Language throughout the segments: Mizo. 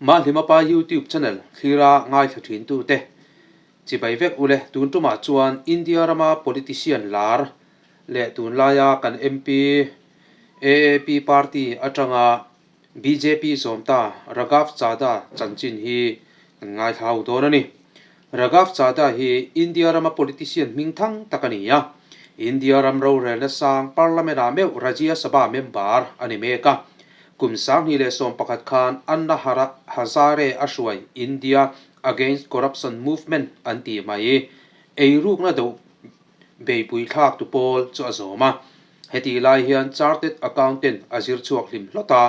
Mahlimapa YouTube channel thlira ngaithla thintute chibai vek ule tun tumah chuan India rama politician lar leh tunlaia kan MP AAP party atanga Bjp zawm ta Raghav Chadha chanchin hi kan ngaithla ho dawn a ni. Raghav Chadha hi India rama politician hming thang tak a ni a, India ram rorelna sang Parliament ah meuh Rajya Sabha member a ni mek a. Kum 2011 khan Anna Hazare a hruai India Against Corruption Movement an tih mai eirukna deuh beipui thlak tu pawl chu a zawm a. Hetih lai hian Chartered Accountant a zir chhuak hlim hlawt a,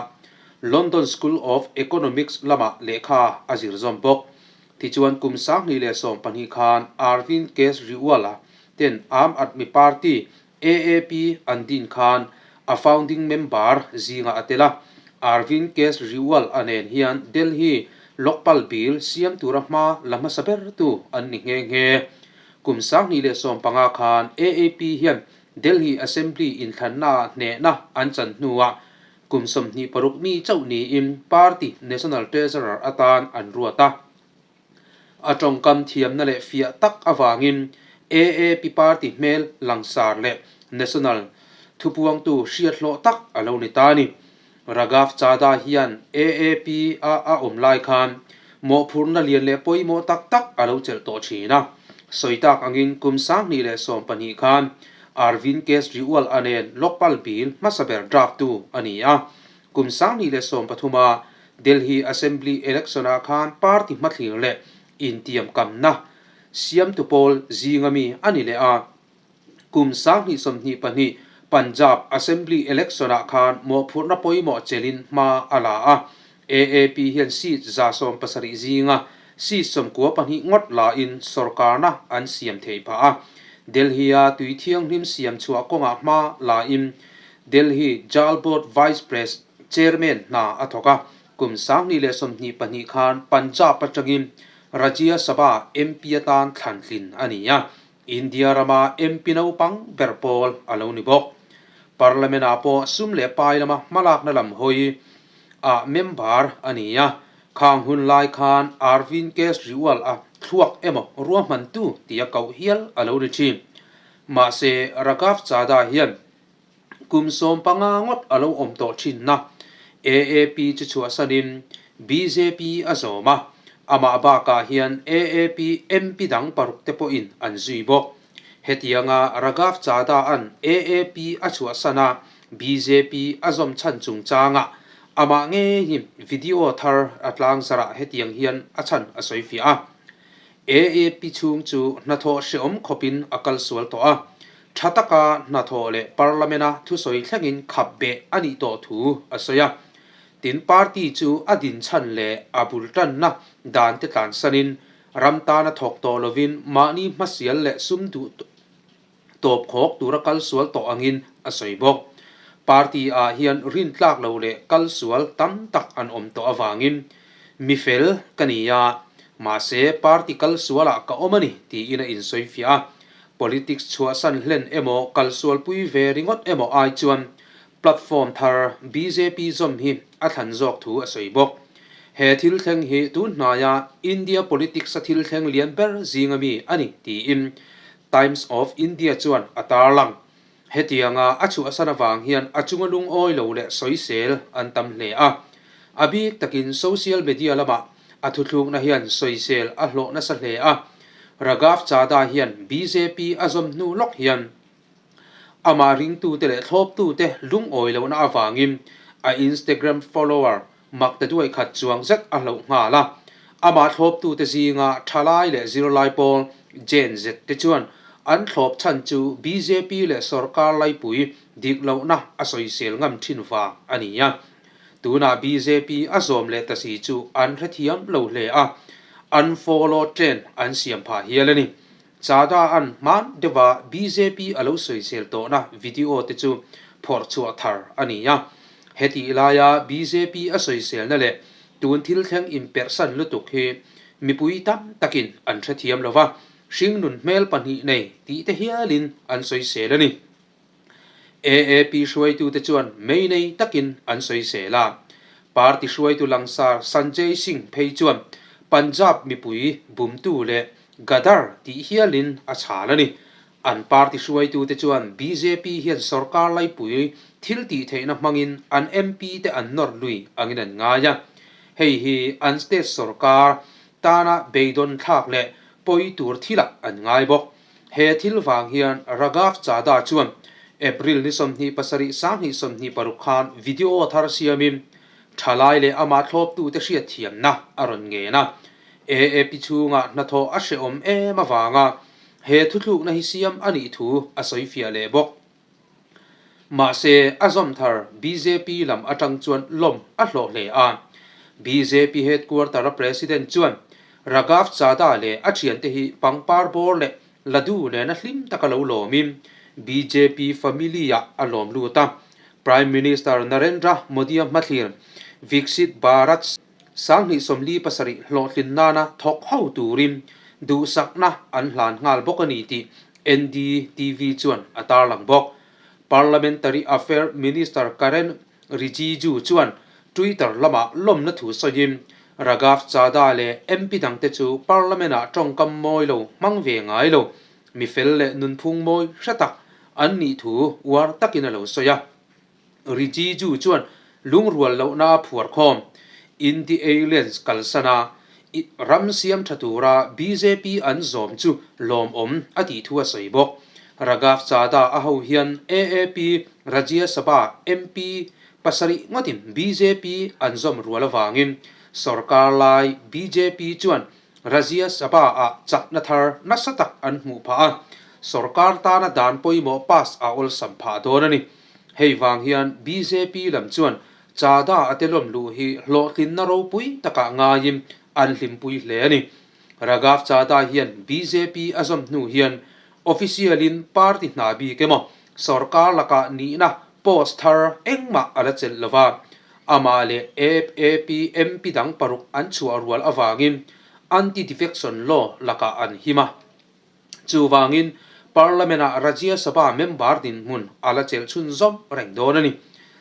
London School of Economics lamah lehkha a zir zawm bawk. Tichuan kum 2012 khan Arvind Kejriwal-a ten Aam Aadmi Party, AAP, an din khan a founding member zingah a tel a. Arvind Kejriwal-a nen hian Delhi Lokpal Bill siam tura hma la hmasa bertu an ni nghe nghe. Kum 2015 khan AAP hian Delhi Assembly inthlannaah hnehna an chan hnuah kum 26 mi chauh niin party National Treasurer atan an ruat a. A tawngkam thiamna leh fiah tak avangin AAP party hmel langsar leh National thupuangtu hriathlawh tak a lo ni ta a ni. Raghav Chadha hian AAP a a awm lai khan mawhphurhna lian leh pawimawh tak tak a lo chelh tawh thin a. Sawi tak angin kum 2012 khan Arvind Kejriwal a nen Lokpal Bill hmasa ber draft tu a ni a. Kum 2013 a Delhi Assembly Election ah khan party hmathlir leh intiamkamna siamtu pawl zinga mi a ni leh a. Kum 2022 Punjab Assembly Election-ah khan mawhphurhna pawimawh chelin hma a la a, AAP hian seat 70 zinga seat 92 ngawt lain sorkarna an siam theih phah a. Delhi-a tui thianghlim siam chhuah kawngah hma lain Delhi Jal Board Vice Pres Chairman hna a thawk a, kum 2022 khan Punjab atangin Rajya Sabha MP atan thlantlin a ni a. India rama MP naupang ber pawl a lo ni bawk. Parliament ah pawh sum leh pai lama hmalakna lam hawi ah member a ni a, khang hun lai khan Arvind Kejriwal a thluak emaw ruahmantu tia koh hial a lo ni thin. Mahse, Raghav Chadha hian Kum 15 ngawt a lo awm tawh thinna AAP chu chhuahsanin bjp a zawm a, amah bakah hian AAP MP dang paruk te pawhin an zui bawk. Hetianga Raghav Chadha-a'n AAP a chhuahsan a, bjp a zawm chhan chungchangah amah ngeiin video thar a tlangzarah hetiang hian a chhan a sawifiah a. AAP chhung chu hnathawh hreawm khawpin a kalsual tawh a, Tha taka hnathawh leh Parliament-a thusawi thlengin khap beh a nih tawh thu a sawi a. Tin, party chu a din chhan leh a bul tanna dan te tlansanin ram tana thawk tawh lovin mahni hmasial leh sum duh tawp khawk tura kalsual tawh angin a sawi bawk. Party-ah hian rintlak lo leh kalsual tam tak an awm tawh avangin mi fel ka ni a, mahse party kalsualah ka awm a ni tiin a insawifiah a. Politics chhuahsan hlen emaw kalsualpui ve ringawt emaw ai chuan platform thar bjp zawm hi a thlan zawk thu a sawi bawk. He thil thleng hi tun hnaia India politics-a thil thleng lian ber zinga mi a ni tiin Times of India chuan a tarlang. Hetianga a chhuahsan avang hian a chunga lungawi lo leh sawisel an tam hle a. A bik takin social media lamah a thuthlukna hian sawisel a hlawh nasa hle a. Raghav Chadha hian bjp a zawm hnu lawk hian amah ringtute leh thlawptute lungawi lohna avangin a Instagram follower mak ta duai khat chuang zet a hloh nghal a. Amah thlawptute zinga thalai leh zirlai pawl Gen Z te chuan an thlawp chhan chu bjp leh sorkar laipui dik lohna a sawisel ngam thin vang a ni a. Tunah bjp a zawm leh ta si chu an hrethiam lo hle a, unfollow trend an siam phah hial a ni. Chadha an hman deuha bjp a lo sawisel tawhna video te chu phawrh chhuah thar a ni a. Hetih laia bjp a sawiselna leh tun thil thleng inperhsan lutuk hi mipui tam takin an hrethiam lo va, hringnun hmel pahnih nei tih te hialin an sawisel a ni. AAP hruaitute chuan mei nei takin an sawisel a. Party hruaitu langsar Sanjay Singh phei chuan Punjab mipui bumtu leh Gadar tih hialin a chhal a ni. An party hruaitute chuan bjp hian sorkar laipui thil tih theihna hmangin an MP te an nawr lui angin an ngai a. Hei hi an state sorkar tana beidawn thlak leh pawi tur thilah an ngai bawk. He thil vang hian Raghav Chadha chuan April ni 27 2026 khan video thar siamin thalai leh amah thlawptute hriatthiamna a rawn ngen a. AAP chhungah hnathawh a hrehawm em avanga he thuthlukna hi siam a nih thu a sawi fiah leh bawk. Mahse, a zawm thar bjp lam atang chuan lawm a hlawh hle a. Bjp headquarter-a president chuan Raghav Chadha leh a thiante hi pangpar bawr leh ladu nena hlim taka lo lawmin bjp family-ah a lawm lut a. Prime Minister Narendra Modi-a hmathlir Viksit Bharat 2047 hlawhtlin nana thawk ho turin duhsakna an hlan nghal bawk a ni tih NDTV chuan a tarlang bawk. Parliamentary Affair Minister Karen Rijiju chuan Twitter lamah lawmna thu sawiin Raghav Chadha leh MP dangte chu Parliament-ah tawngkam mawi lo hmang ve ngai lo, mi fel leh nunphung mawi hre tak an nih thu uar takin a lo sawi a. Rijiju chuan lungrual lohna a phuar khawm. Inti Aliens kalsan a, ram siam tha tura bjp an zawm chu lawmawm a tih thu a sawi bawk. Raghav Chadha a ho hian AAP Rajya Sabha MP pasarih ngawtin bjp an zawm rual avangin sorkar lai bjp chuan Rajya Sabha ah chakna thar nasa tak an hmuh phah a, sorkar tana dan pawimawh pass a awlsam phah dawn a ni. Hei vang hian bjp lam chuan Chadha a telawm luh hi hlawhtlinna ropui takah ngaiin an hlimpui hle a ni. Raghav Chadha hian bjp a zawm hnu hian official-in party hna bik emaw sorkar lakah nihna post thar engmah a la chelh lo va, amah leh AAP MP dang paruk an chhuah rual avangin anti-defection law lakah an him a. Chuvangin, Parliament-ah Rajya Sabha member dinhmun a la chelh chhunzawm reng dawn a ni.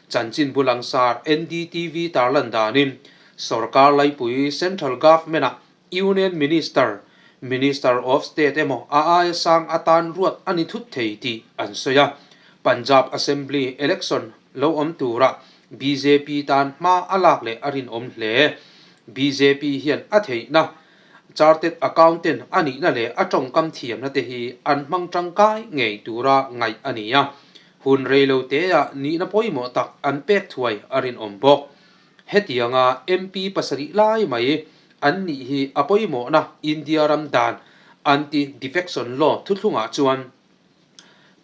Chanchinbu langsar NDTV tarlan danin, sorkar laipui Central Government-ah Union Minister, Minister of State emaw a aia sang atan ruat a ni thut thei tih an sawi a. Punjab Assembly election lo awm turah bjp tan hma a lak leh a rinawm hle. Bjp hian a theihna Chartered Accountant a nihna leh a tawngkam thiamna te hi an hmang tangkai ngei tura ngaih a ni a, hun reilo teah nihna pawimawh tak an pek thuai a rinawm bawk. Hetianga MP pasarih lai mai an nih hi a pawimawhna India ram dan Anti-Defection Law thuthlungah chuan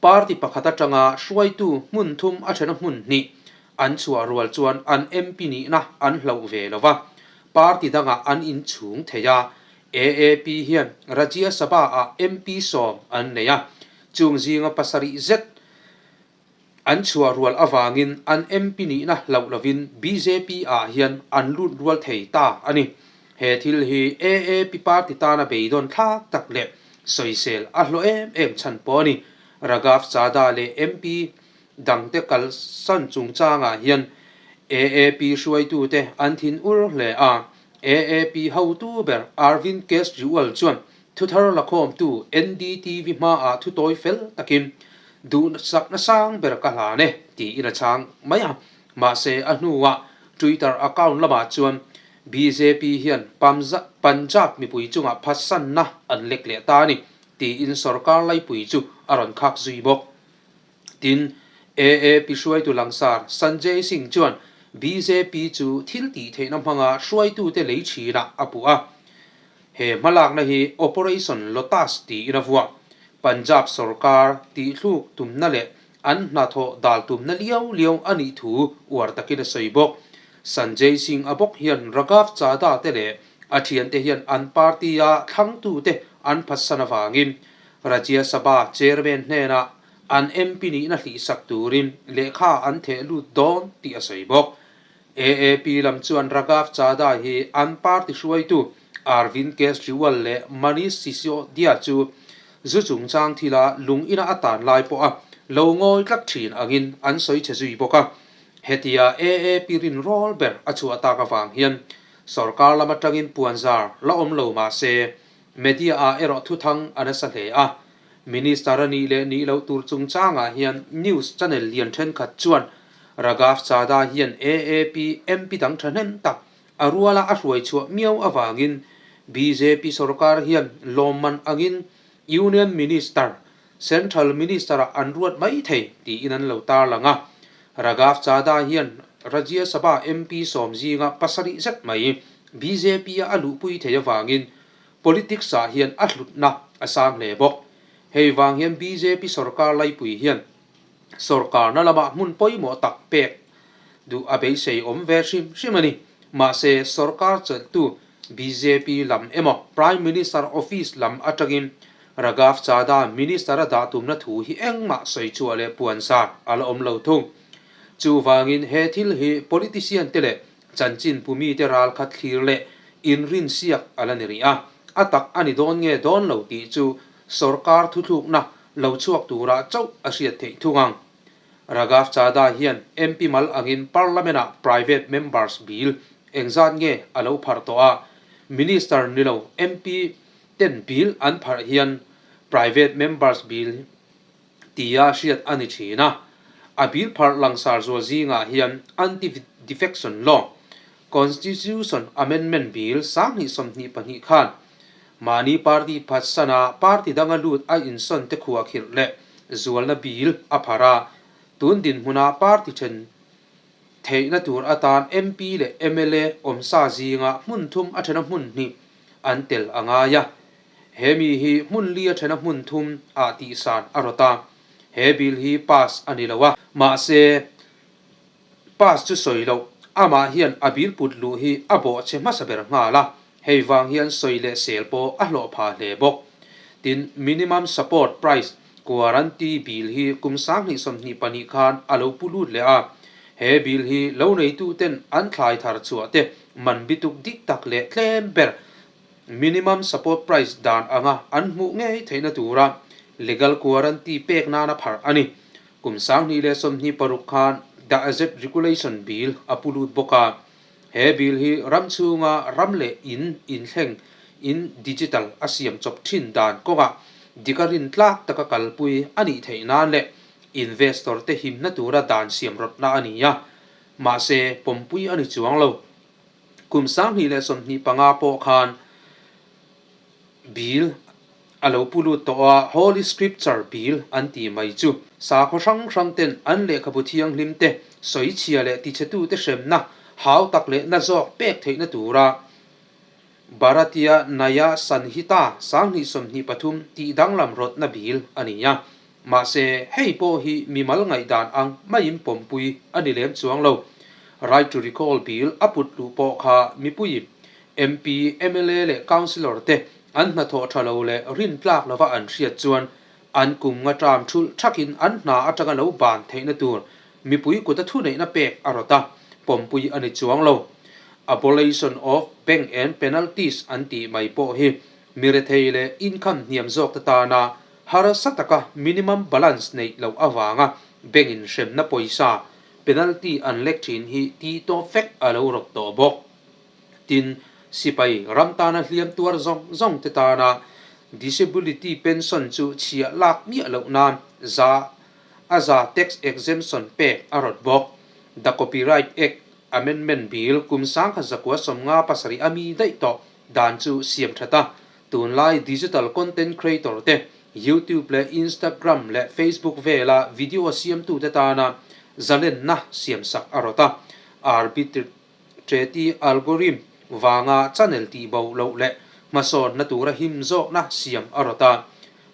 Party pakhat atanga hruaitu hmun thum a thena hmun hnih an chhuah rual chuan an MP nihna an hloh ve lo va, party dangah an inchhung thei a. AAP hian Rajya Sabha-ah MP sawm an nei a, chung zinga pasarih zet an chhuah rual avangin an MP nihna hloh lovin BJP-ah hian an lut rual thei ta a ni. He thil hi AAP party tana beidawn thlak tak leh sawisel a hlawh em em chhan pawh a ni. Raghav Chadha leh MP dangte kalsan chungchangah hian AAP hruaitute an thin ur hle a. AAP hotu ber Arvind Kejriwal chuan thuthar lakhawmtu NDTV hmaah thutawi fel takin duhsakna sang ber ka hlan e tiin a chhang mai a. Mahse a hnuah Twitter account lamah chuan Bjp hian Punjab mipui chungah phatsanna an lek leh ta a ni, tiin sorkar laipui chu a rawn khak zui bawk. Tin, AAP hruaitu langsar Sanjay Singh chuan bjp chu thil tih theihna hmanga hruaitute lei thinah a puh a. He hmalakna hi Operation Lotus tiin a vuah. Punjab sorkar tihthluk tumna leh An hnathawh dal tumna liau liau a nih thu uar takin a sawi bawk. Sanjay Singh a bawk hian Raghav Chadha te leh a thiante hian an party-a thlangtute an phatsan avangin Rajya Sabha chairman hnenah an MP nihna hlihsak turin lehkha an theh lut dawn tih a sawi bawk. AAP lam chuan Raghav Chadha hi an party hruaitu Arvind Kejriwal leh Manish Sisodia chu zu chungchang thila lung ina a tan lai pawha lo ngawi tlat thin angin an sawi chhe zui bawk a. Hetia AAP rinrawl ber a chhuah tak avang hian sorkar lam atangin puanzar la awm lo mah se, media ah erawh thuthang a nasa hle a. Minister a nih leh nih loh tur chungchangah hian news channel lian thenkhat chuan Raghav Chadha hian AAP MP dang thahnem tak a ruala a hruai chhuah miau avangin bjp sorkar hian lawmman angin Union Minister Central Minister-ah an ruat mai thei tiin an lo tarlang a. Raghav Chadha hian Rajya Sabha MP 10 zinga 7 zet mai BJP-a a luhpui thei avangin politics-ah hian a hlutna a sang hle bawk. Hei vang hian BJP sorkar laipui hian sorkarna lamah hmun pawimawh tak pek duh a beisei awm ve hrim hrim a ni. Mahse, sorkar chelhtu BJP lam emaw Prime Minister office lam atangin Raghav Chadha Minister a dah tumna thu hi engmah sawi chhuah leh puan zat a la awm lo thung. Chuvangin he thil hi politician te leh chanchin pumi te ral khat thlir leh inrinsiak a la ni rih a, a tak a ni dawn nge dawn lo tih chu sorkar thuthlukna lo chhuak turah chauh a hriat theih thung ang. Raghav Chadha hian MP mal angin Parliament-ah Private Members Bill engzat nge a lo pharh tawh a, Minister ni lo MP ten bill an pharh hian Private Members Bill tia hriat a ni thin a. A bill pharh langsar zual zingah hian Anti-Defection Law, Constitution Amendment Bill 2022 khan mahni party phatsana party danga lut a insawn te khuahkhirh leh zualna bill a pharh a, tun dinhmuna party then theihna tur atan MP leh mla awmsa zinga hmun thum a thena hmun hnih an tel a ngai a. He mi hi hmun li a thena hmun thum ah tihsan a rawt a, he bill hi pass a ni lo a, mahse Pass chu sawi loh, amah hian a bill put luh hi a bawh chhe hmasa ber nghal a, hei vang hian sawi leh sel pawh a hlawh pha hle bawk. Tin, minimum support price guarantee bill hi kum 2022 khan a lo pu lut leh a, he bill hi lo neitu ten an thlai thar chhuah te man bituk dik tak leh tlem ber minimum support price dan anga an hmuh ngei theihna tura legal guarantee pek nana pharh a ni. Kum 2026 khan The Asset Regulation Bill a pu lut bawk a, he bill hi ram chhunga ram leh in inthleng in digital a siam chawp thin dan kawngah dik a rin tlak taka kalpui a nih theih nan leh investor te himna tura dan siam rawtna a ni a, mahse pawmpui a ni chuang lo. Kum 2025 pawh khan Bill a lo pu lut tawh a, Holy Scripture Bill an tih mai chu sakhaw hrang hrang ten an lehkhabu thianghlim te sawichhia leh tichhetute hremna hau tak leh na zawk pek theihna tura Bharatiya Nyaya Sanhita 2023 tih danglam rawtna bill a ni a. Mahse, hei pawh hi mimal ngaihdan ang maiin pawmpui a ni lem chuang lo. Right to Recall Bill a put luh pawh kha mipuiin MP, mla leh Councillor te an hnathawh tha lo leh rintlak lova an hriat chuan an kum nga term thulh thakin an hna atanga lo ban theihna tur mipui kuta thuneihna pek a rawt a, pawmpui a ni chuang lo. Abolition of Bank and Penalties an tih mai pawh hi mi rethei leh income hniam zawk te tana harsa taka minimum balance neih loh avanga bank in hremna pawisa penalty an lek thin hi ti tawp vek a lo rawt tawh bawk. Tin, sipai ram tana hliam tuar zawng zawng te tana disability pension chu chhiah lak miah loh nan za a za tax exemption pek a rawt bawk. The Copyright Act Amendment Bill kum 1997 a mi daih tawh dan chu siam that a, tunlai digital content creator te YouTube leh Instagram leh Facebook vela video siamtute tana zalenna siamsak a rawt a, arbitrary Teti algorithm vanga channel tih bo loh leh hmasawnna tura him zawkna siam a rawt a.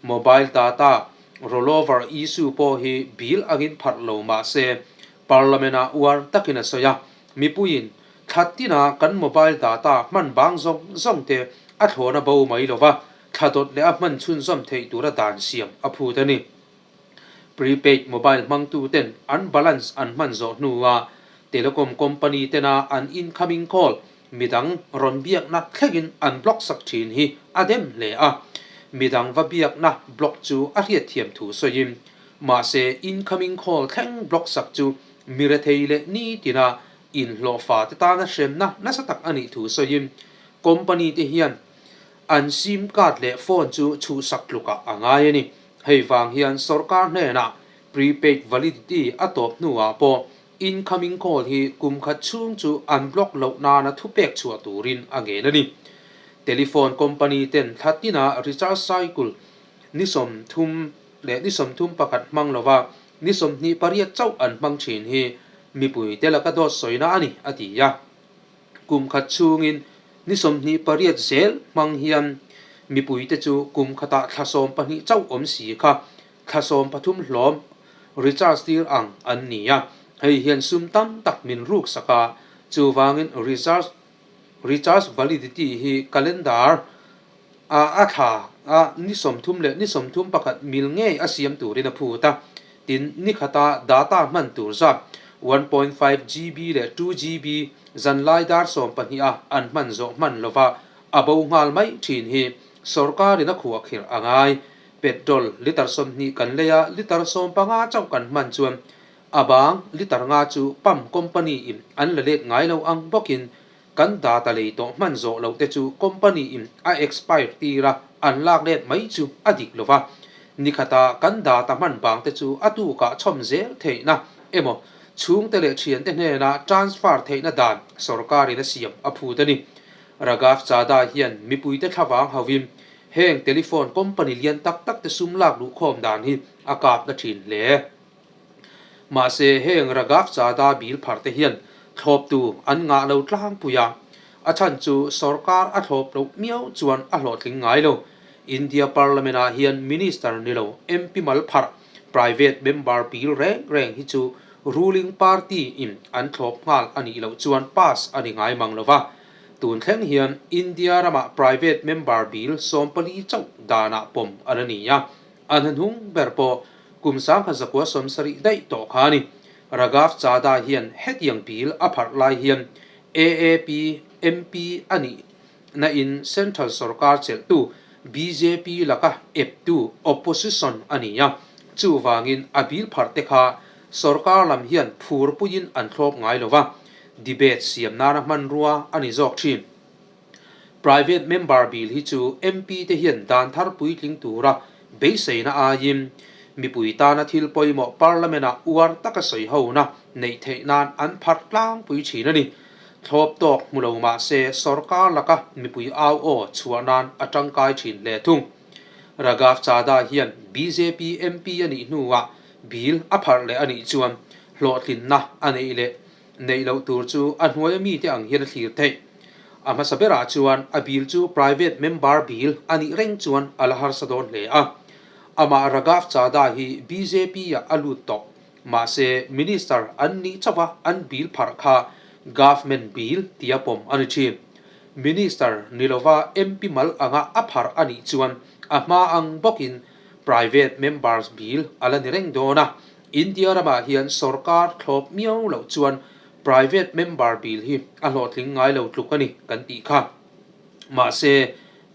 Mobile data rollover issue pawh hi bill angin pharh lo mah se, Parliament-ah uar takin a sawi a. Mipuiin thla tina kan mobile data hman bang zawng zawng te a thlawna bo mai lova, thla dawt leh a hman chhunzawm theih tura dan siam a phut a ni. Prepaid mobile hmangtu ten an balance an hman zawh hnuah telecom company tena an incoming call midang rawn biakna thlengin an block sak thin hi a dem hle a. Midang va biakna block chu a hriatthiam thu sawiin, mahse incoming call thleng block sak chu Mirethei leh nitina inhlawhfa te tana hremna nasa tak a nih thu sawiin company te hian an sim card leh phone chu chhuhsak tlukah a ngai a ni. Hei vang hian sorkar hnenah prepaid validity a tawp hnuah pawh incoming call hi kum khat chhung chu an block loh nana thupek chhuah turin a ngen a ni. Telephone company ten thla tina recharge cycle ni 30 leh ni 31 hmang lova ni 28 chauh an hmang thin hi mipui te laka dawt sawina a ni, a ti a. Kum khat chhungin ni 28 zel hmang hian mipui te chu kum khatah thla 12 chauh awm si kha thla 13 hlawm recharge tir ang an ni a. Hei hian sum tam tak min ruk sak a, chuvangin recharge recharge validity hi calendar a a thla a ni 30 leh ni 31 mil ngei a siam turin a phut a. Tin, ni khata data hman tur zat 1.5 GB leh 2 GB zanlai dar 12 a an hman zawh hman lova a bo nghal mai thin hi sorkarin a khuah khirh a ngai. Petrol litre 20 kan lei a, litre 15 chauh kan hman chuan a bang litre nga chu pump company in an la let ngai lo ang bawkin Kan data lei tawh hman zawh loh te chu company in a expire tir a, an lak let mai chu a dik lo va. Nikhata kan data hman bang te chu a tukah chhawm zel theihna emaw chhungte leh thiante hnena transfer theihna dan sorkarin a siam a phut a ni. Raghav Chadha hian mipuite thlavang hovin heng telephone company lian tak tak te sum lak luhkhawm dan hi a kap na thin hle. Mahse, heng Raghav Chadha bil phar te hian thlawptu an ngah lo tlangpui a, a chhan chu sorkar a thlawp loh miau chuan a hlawhtling ngai lo. India Parliament ah hian Minister ni lo MP mal pharh private member bil reng reng hi chu ruling party in an thlawp nghal a nih loh chuan pass a ni ngai mang lo va. Tun thleng hian India ramah private member bil 14 chauh danah pawm a la ni a. A hnahnung ber pawh kum 1970 daih tawh kha a ni. Raghav Chadha hian hetiang bill a pharh lai hian AAP MP a nih na in Central sorkar chelhtu bjp laka eptu opposition a ni a, chuvangin a bill pharh te kha sorkar lam hian phurpuiin an thlawp ngai lo va, debate siam nana hmanrua a ni zawk thin. Private member bill hi chu MP te hian dan thar puitling tura beiseina aiin mipui tana thil pawimawh Parliament ah uar taka sawi hona neih theih nan an pharh tlangpui thin a ni. Thlawp tawk hmu lo mah se sorkar laka mipui au aw chhuah nan a tangkai thin hle thung. Raghav Chadha hian bjp MP a nih hnuah bill a pharh leh a nih chuan hlawhtlinna a neih leh Neih loh tur chu a hnuaia mite ang hian a thlir theih. A hmasa berah chuan a bill chu private member bill a nih reng chuan a la harsa dawn hle a. Amah Raghav Chadha hi bjp ah a lut tawh. Mahse, minister an nih chauh a an bill pharh kha government bill tia pawm a ni thin. Minister ni lova MP mal anga a pharh a nih chuan a hma ang bawkin private members bill a la ni reng dawn a. India ramah hian sorkar thlawp miau loh chuan private member bill hi a hlawhtling ngai lo tluk a ni kan tih kha. Mahse,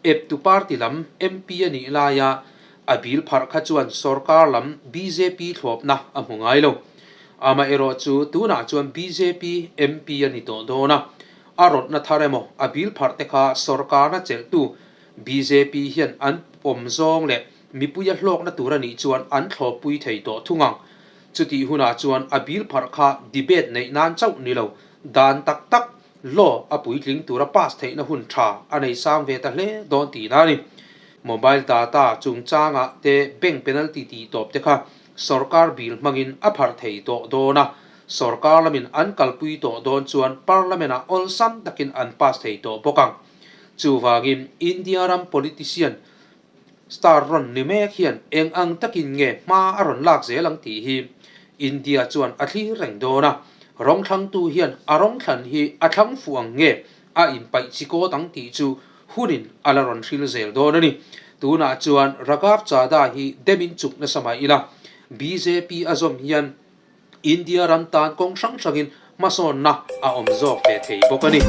eptu party lam MP a nih laia a bill pharh kha chuan sorkar lam bjp thlawpna a hmu ngai lo. Amaherawh chu tunah chuan bjp MP a ni tawh dawn a, a rawtna thar emaw a bill pharh te kha sorkarna chelhtu bjp hian an pawm zawng leh Mipuia hlawkna tur a nih chuan an thlawppui thei tawh thung ang. Chutih hunah chuan a bill pharh kha debate neih nan chauh ni lo, dan tak tak law a puitling tura pass theihna hun tha a nei sang ve ta hle dawn tihna a ni. Mobile data chungchangah te bank penalty tih tawp te kha sorkar bill hmangin a pharh thei tawh dawn a, sorkar lamin an kalpui tawh dawn chuan parliament-ah awlsam takin an pass thei tawh bawk ang. Chuvangin India ram politician Star rawn ni mek hian eng ang takin nge hma a rawn lak zel ang tih hi India chuan a thlir reng dawn a, rawng thlangtu hian a rawng thlan hi a thlang fuh ang nge a inpaih chi kawt ang tih chu hunin a la rawn hril zel dawn a ni. Tunah chuan Raghav Chadha hi demin chuk nasa mai ila, bjp a zawm hian India ram tan kawng hrang hrangin hmasawnna a awm zawk ve thei bawk a ni.